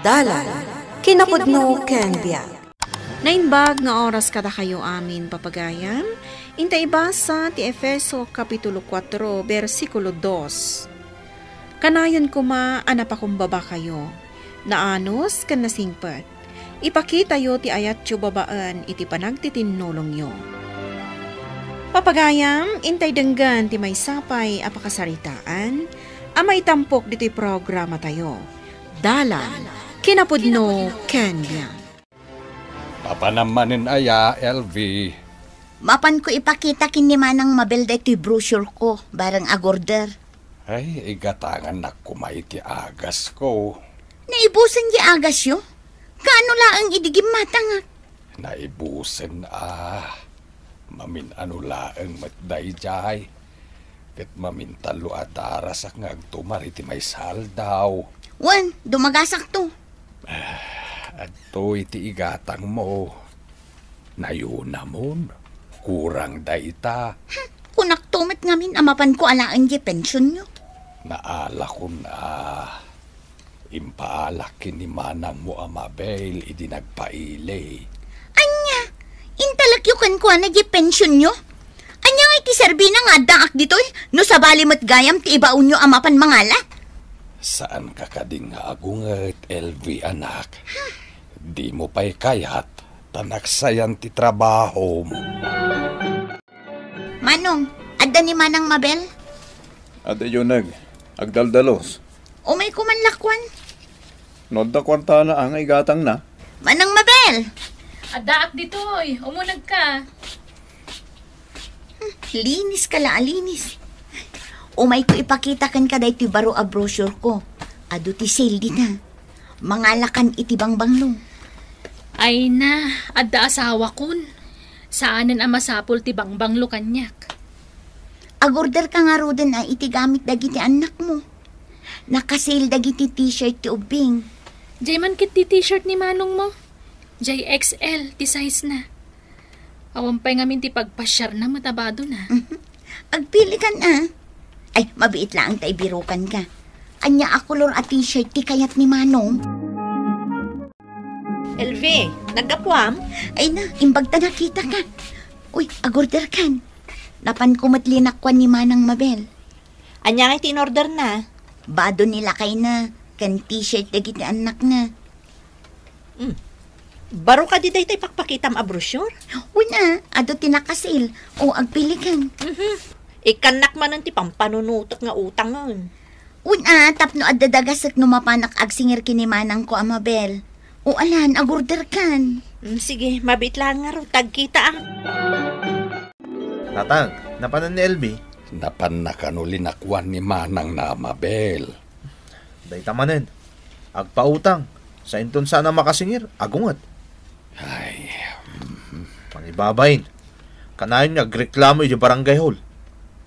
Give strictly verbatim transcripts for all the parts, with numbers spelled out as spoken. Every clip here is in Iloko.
Dalan, kinapudno ken biag. Naimbag nga oras kadakayo amin, papagayam. Inta ibasa ti Efeso Kapitulo kuatro, bersikulo dos. Kanayon koma a napakumbabakayo, naanus ken nasingpet. Ipakitayo ti ayatyo babaen iti panagtitinnulongyo. Papagayam, intay denggen ti maysa pay a pakasaritaan a maitampok ditoy programatayo. Dalan, kinapudno ken biag. Mapanam manen aya, L V? Mapanko ipakita ken ni Manang Mabel daytoy brochure ko, bareng agorder. Ay, igatangannak koma iti agasko. Naibusen di agasyo? Kaano laeng idi gimmatangak? Naibusen a. Mamin-ano laeng met daydiay. Ket mamintallo a darasak nga agtumar iti maysa aldaw. Wen, dumagasakto. Ah, adtoy ti igatangmo. Nayunamon. Kurang dayta. Hmm, kunakto met ngamin a mapanko alaen diay pensionyo. Naalakon a. Impaalak ken ni manangmo a Mabel idi nagpaili. Ania? Intalekyo kenkuana diay pensionyo? Ania nga iti serbina nga addaak ditoy no sabali met gayam ti ibaonyo a mapan mangala? Saanka kadi nga agunget, L V, anak. Dimo pay kayat ta naksayan ti trabahom. Manong, adda ni Manang Mabel? Adda, Junag. Agdaldalus. Umayko man lakuan. No adda kuartana a nga igatangna. Manang Mabel! Addaak ditoy. Umunegka. Hmm, linis ka la a linis. Umayko ipakita kenka daytoy baro a brochure ko. Adu ti sale dita. Mangalakan iti bangbanglo. Ay na, adda asawakon. Saanen a masapul ti bangbanglo kaniak. Agorder ka ngaruden a iti gamit dagiti annakmo. Nakasale dagiti t-shirt ti ubbing. Jay man ket ti t-shirt ni manongmo. Jay X L ti size na. Awan pay ngamin ti pagpasiarna met a badona. Mhm. Agpili kan a. Ay, mabiit laeng ta ibirukan ka. Ania a kolor a t-shirt ti kayat ni Manong? L V, naggapuam? Ay na, imbag ta nakita ka. Uy, agorder kan. Napanko met linakuan ni Manang Mabel. Ania nga iti in-order na? Bado ni lakayna, ken t-shirt dagiti annakna. Hmm. Baro kadi dayta ipakpakitam a brochure? Wen a, adu ti nakasale. O, agpili kan. Mhm. Ikkannak manen ti pampanunotek nga utangen. Wen a, tapno adda dagasek no mapanak agsingir ken ni manangko a Mabel. O alan, agorder kan. Hmm, sige, mabiit laeng ngarud, tagkita a. Tatang, napanen ni L V? Napanna kano linakuan ni manangna a Mabel. Dayta manen, agpautang, sa inton saan a makasingir, agunget. Ay, mm. Pangibabain, kanayon nga agreklamo iti barangay hall.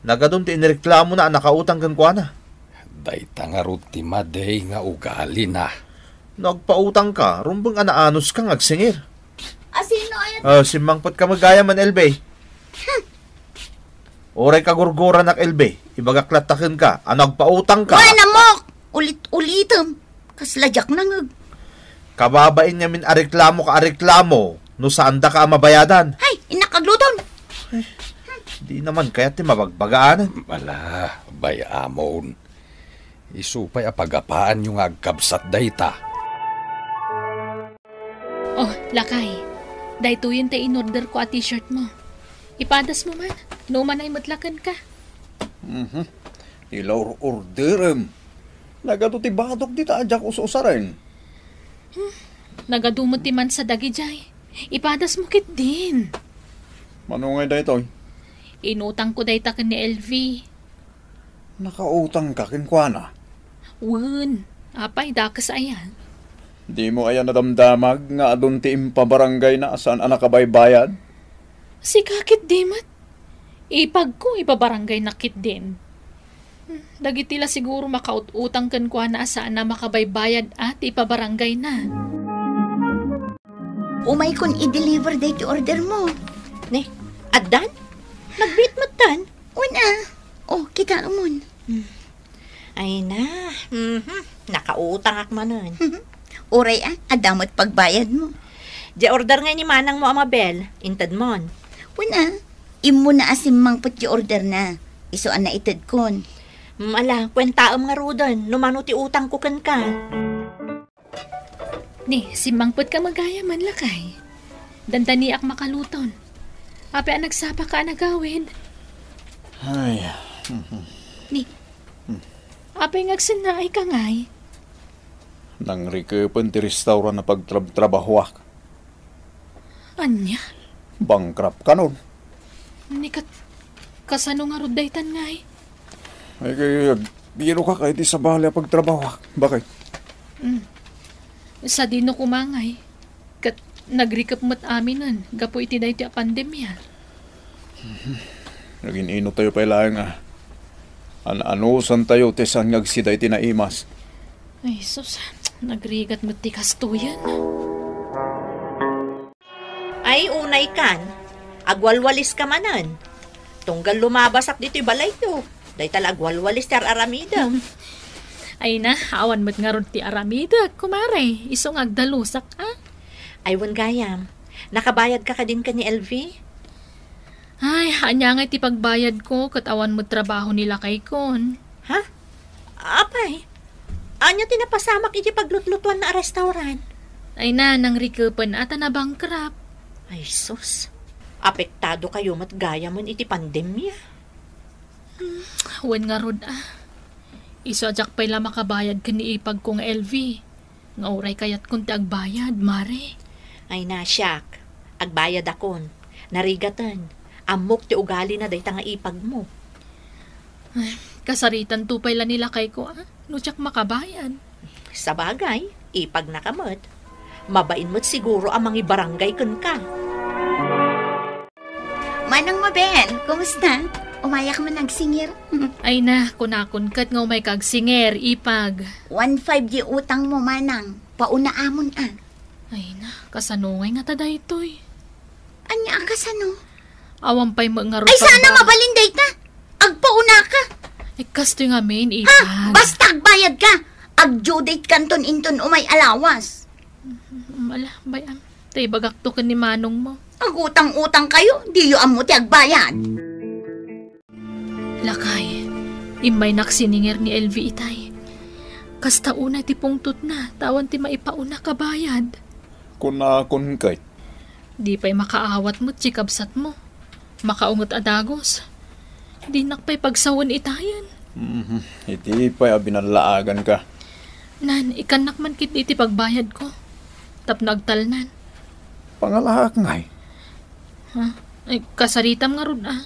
Nagadun ti inreklamona a nakautang kenkuana. Dayta ngarud ti madi nga ugalina. No agpautangka, rumbeng a naanuska nga agsingir. Asino aya? Ah, simmangpetka met gayam, L V. Hmm. Uray kagurguranak, L V. Ibagak latta kenka, a no agpautangka. Wen a, Mok! Ulit-ulitem. Kasla diak nangeg. Kababain ngamin a reklamoka a reklamo no saandaka a mabayadan. Hay, innak agluton. Ay, di naman kayat ti mabagbagaanan. Ala, bay-amon. Isu pay a pagapaanyo nga agkabsat dayta. Oh, lakay. Daytoyen ti in-order ko a t-shirt mo. Ipadasmo man. No umanay met la kenka. Mhm. Ilaur-orderem. Nagadu ti batok dita a diak us-usaren. Hmm. Nagadu met ti mansa dagidiay. Ipadasmo ketdin. Mano ngay daytoy? Inutangko dayta ken ni L V. Nakautangka kenkuana? Wen, apay, dakes aya? Dimo aya nadamdamag nga adun ti impabaranggayna a saan a nakabaybayad? Sika ketdi met. Ipagko, ipabaranggayna ketdin. Hmm, dagiti la siguro makaut-utang kenkuana a saan a makabaybayad a ti ipabaranggayna. Umaykon i-deliver daytoy order mo. Ne, addan? Nagbiit metten? Wen a. Oh, kitaemon. Hmm. Ay na, mhm. Nakautangak manen. Uray a, adda met pagbayadmo. Diay order ngay ni manangmo a Mabel, intedmon. Wen a, immuna a simmangpet diay orderna. Isu a naitedkon. Mm, ala, kuentaem ngaruden no mano ti utangko kenka. Ni, simmangpetka met gayam, lakay. Dandaniak makaluton. Apay a nagsapaka a nagawid? Ay. Ni, apay nga agsennaayka ngay? Nangrikepen ti restaurant a pagtrabtrabahoak. Ania? Bankrupt kanon. Ni ket, kasano ngarud daytan ngay? Ay, kay, biro ka kay di sabali a pagtrabahoak. Bakit? Mm. Sadino koma ngay? Ket nagrikep met aminen gapu iti daytoy a pandemia. Nagin-ino tayo pay laeng a. An-anusan tayo ti saan nga agsida iti naimas. Ay, sus, nagrigat met ti kastoyen. Ay, unay kan, agwalwalis ka manen. Tunggal lumabasak ditoy balayyo, dayta la agwalwalis ti ar-aramidem. Ay na, awan met ngarud ti aramidek, kumare, isu nga agdalusak, a? Ay, wen gayam, nakabayad ka kadin ken ni Elvie? Ay, ania ngay ti pagbayadko ket awan met trabaho ni lakaykon. Ha? Apay, ania ti napasamak iti paglutlutuanna a restaurant? Ay na, nangrikepen a ta nabankrupt. Ay sus, apektado kayo met gayamen iti pandemia. Hmm, wen ngarud a. Isu a diak pay la makabayad ken ni ipagko nga Elvie. Nga uray kayatkon ti agbayad, mare. Ay na, siak. Agbayadakon. Narigaten. Ammok ti ugalina dayta nga ipagmo. Ay, kasaritanto pay la ni lakayko, a, no diak makabayad. Sabagay, ipagnaka met. Mabain met siguro a mangibarangay kenka. Manang Mabel, kumusta? Umayak man agsingir. Ay na, kunakon ket nga umayka agsingir, ipag. One five di utangmo, manang. Pauna amon, a. Ay na, kasano ngay ngata daytoy? Ania a kasano? Awan pay met ngarud. Ay, sana pagbayad. Mabalin dayta. Agpaunaka. Ay, kastoy ngamin, ha? Ipag. Basta agbayad ka. Ag-due date kanton inton umay a lawas. Mm, ala, bay-am. Ta ibagakto ken ni manongmo. Agutang-utang kayo, diyo ammo ti agbayad. Lakay, immaynak siningir ni Elvie itay. Kasta unay ti pungtotna, ta awan ti maipauna a bayad. Kunakon ket. Di pay makaawat met ti kabsatmo. Makaunget a dagus. Dinak pay pagsawen itayen. Mhm. Iti pay a binallaaganka. Nan, ikannak man ketdi ti pagbayadko. Tapno agtalnan. Pangalaak ngay. Ha? Ay, kasaritam ngarud, a.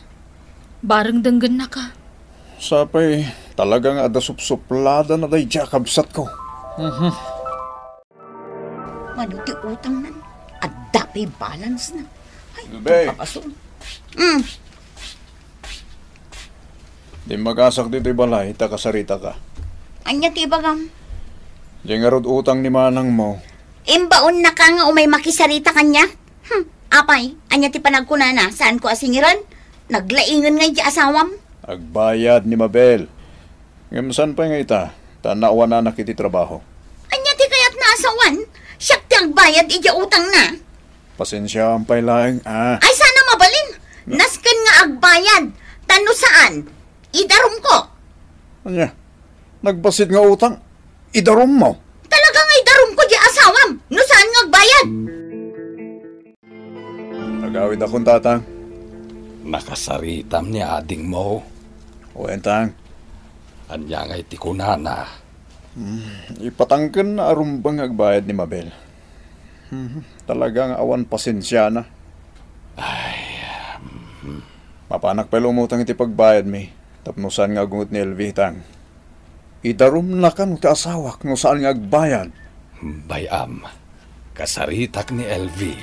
Bareng denggennaka. Sapay, talaga nga adda supsuplada na daydiay a kabsatko. Mhm. Mano ti utangnan? Adda pay balance na. Ay, Bebe. Kapason. Mm. Dimmagasak ditoy balay, ta kasaritaka. Ania ti ibagam? Diay ngarud utang ni manangmo. Imbaonnaka nga umay makisarita kaniak? Hmm, apay, ania ti panagkunana? Saanko a singiren? Naglaingen ngay ti asawam? Agbayad ni Mabel. Ngem saan pay nga ita, ta naawananak iti trabaho. Ania ti kayatna a sawen? Siak ti agbayad iti utangna. Pasensiaam pay laeng, a. Ay, sana mabalin. Na- Nasken nga agbayad. Ta no saan, idarumko. Ania? Nagbassit nga utang, idarummo? Talaga nga idarumko diay asawam, no saan nga agbayad. Agawidakon, tatang. Nakasaritam ni adingmo. Wen, tang. Ania ngay ti kunana? Hmm, ipatangken a rumbeng nga agbayad ni Mabel. Hmm, talaga nga awan pasensiana. Ay, hmm. Mapanak pay la umutang iti pagbayadmi, tapno saan nga agunget ni Elvie, tang. Idarumnaka no ti asawak no saan nga agbayad. Bay-am, kasaritak ni Elvie.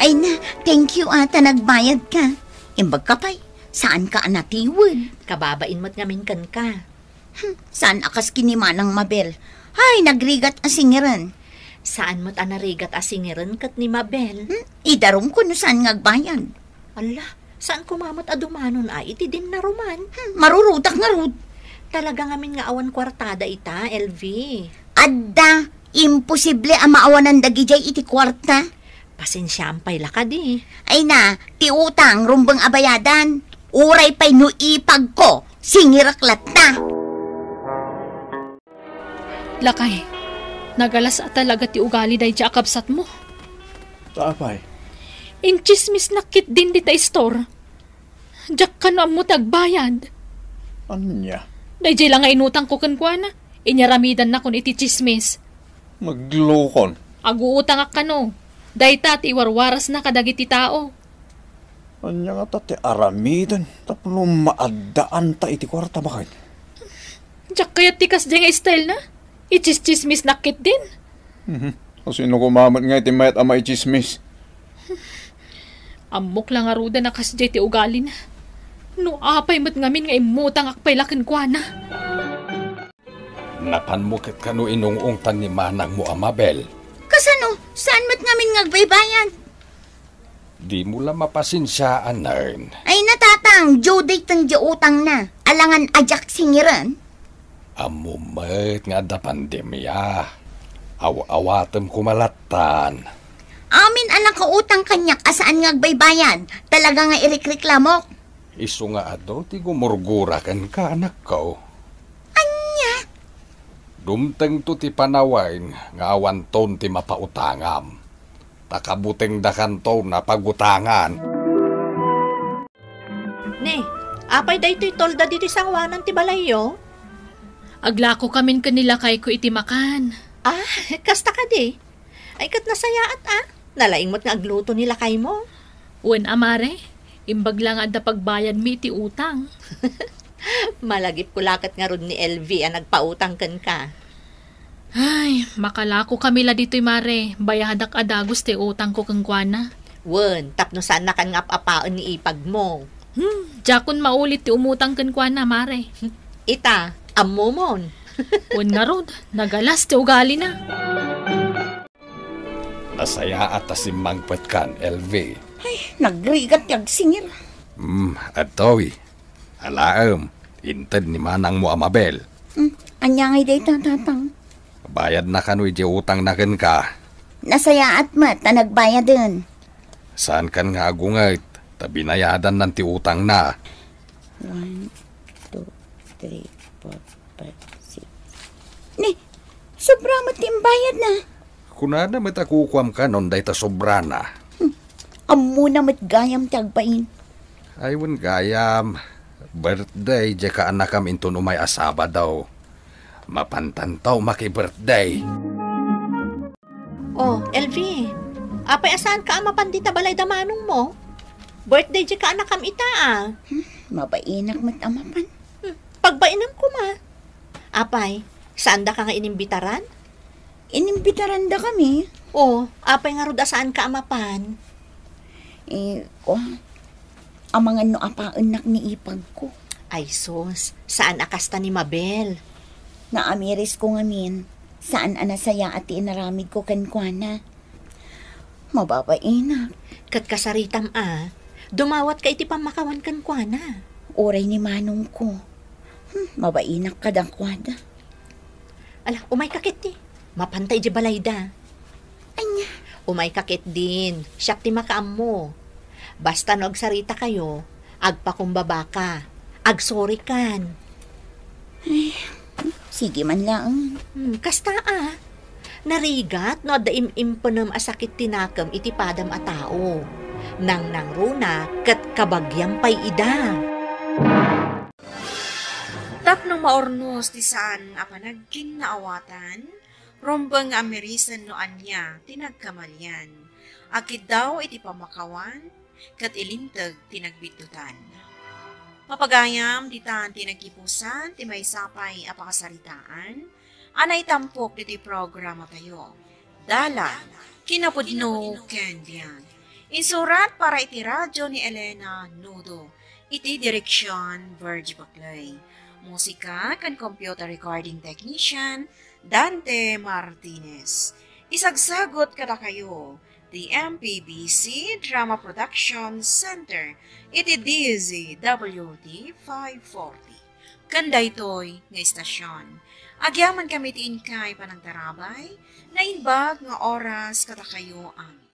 Ay na, thank you, a, ta nagbayad ka. Imbag ka pay, saan ka a natiwed. Kababain met ngamin kenka. Hmm, saan a kas ken ni Manang Mabel? Ay, nagrigat a singiren. Saan met a narigat a singiren ket ni Mabel? Hmm, idarumko no saan nga agbayad. Ala, saan koma met a dumanon a iti dinnaruman? Hmm, marurutak ngarud. Talaga ngamin nga awan kuartada ita, L V. Adda, imposible a maawanan dagidiay iti kuarta. Pasensiaam pay la kadi. Ay na, ti utang rumbeng a bayadan. Uray pay no ipagko, singirek latta. Lakay, nagalas a talaga ti ugali daydiay a kabsatmo. Ta apay? Intsismisnak ketdin dita istor. Diak kano ammo ti agbayad. Ania? Daydiay la nga inutangko kenkuana. Inyaramidanna kon iti tsismis. Maglukon. Aguutangak kano. Dayta ti iwarwarasna kadagiti tao. Ania ngata ti aramiden tapno maaddaanta iti kuarta baket? Diak kayat ti kasdiay nga style na. Itsistsismisnak ketdin. Mhm. Asino koma met nga iti mayat a maitsismis? Ammok la ngaruden a kasdiay ti ugalina. No apay met ngamin nga immutangak pay la kenkuana. Napanmo ket kano inung-ungtan ni manangmo a Mabel? Kasano? Saan met ngamin nga agbaybayad? Dimo la mapasensiaan, Nern. Ay na, Tatang, due date ti utangna. Alangan a diak singiren. Ammo met nga adda pandemia. Aw-awatem koma lattan. Amin a nakautang kaniak a saan nga agbaybayad. Talaga nga irikreklamok. Isu nga adu ti gumurgura kenka, anakko. Ania? Dumtengto ti panawen nga awanton ti mapautangam. Ta kabutengdakanton a pagutangan. Ne, apay daytoy tolda ditoy sangoanan ti balayyo? Aglakokamin ken ni lakayko iti makan. Ah, kasta kadi? Ay, ket nasayaat, a. Nalaing met nga agluto ni lakaymo. Wen a, mare, imbag la nga adda pagbayadmi iti utang. Malagipko la ket ngarud ni L V a nagpautang kenka. Ay, makalakokami la ditoy, mare. Bayadak a dagus ti utangko kenkuana. Wen, tapno saannakan nga ap-apaen ni ipagmo. Hmm, diakon maulit ti umutang kenkuana, mare. Ita, ammomon. Wen ngarud, nagalas ti ugalina. Nasayaat a simmangpetkan, L V. Ay, nagrigat ti agsingir. Hmm, adtoy. Alaem, inted ni manangmo a Mabel. Hmm, ania ngay dayta, Tatang? Bayadna kano idiay utangna kenka? Nasayaat met ta nagbayaden. Saankan nga agunget, ta binayadannan ti utangna. One, two, three, four, five, six. Ni, sobra met ti imbayadna. Kunana met a kukuam kanon dayta sobrana. Hmm. Ammona met gayam ti agbain. Ay, wen gayam, birthday diay kaanakam inton umay a Sabado. Mapantanto maki-birthday. Oh, L V, apay a saanka a mapan dita balay da manongmo? Birthday diay kaanakam ita, a. Hmm, mabainak met a mapan. Hmm, pagbainam koma. Apay, saandaka nga inimbitaran? Inimbitarandakami. Oh, apay ngarud a saanka a mapan? Eh, kua, amangan no apaennak ni ipagko. Ay sus, saan a kasta ni Mabel. Naamirisko ngamin, saan a nasayaat ti inaramidko kenkuana. Mababainak. Ket kasaritam a, dumawatka iti pammakawan kenkuana. Uray ni manongko. Hmm, mabainak kadakuada. Ala, umayka ketdi. Mapanta idiay balayda. Ania? Umayka ketdin. Siak ti makaammo. Basta no agsaritakayo, agpakumbabaka. Agsorrykan. Ay, sige man laeng. Hmm, kasta a. Narigat no adda im-impenem a sakit ti nakem iti padam a tao. Nangnangruna ket kabagiam pay ida. Tapno maurnos ti saan a panagkinnaawatan, rumbeng nga amirisen no ania ti nagkamalian. Agkiddaw iti pammakawan, ket ilinteg ti nagbiddutan. Mapagayam, ditan ti naggipusan ti maysa pay a pakasaritaan a naitampok ditoy programatayo. Dalan, kinapudno ken biag. Insurat para iti radyo ni Elena Nudo, iti direksion, Virgie Baclay. Musika ken computer recording technician, Dante Martinez. Isagsagut kadakayo ti M P B C Drama Production Center iti D Z W T five forty. Ken daytoy nga istasion, agyamankami ti inkay panangtarabay, naimbag nga oras kadakayo amin.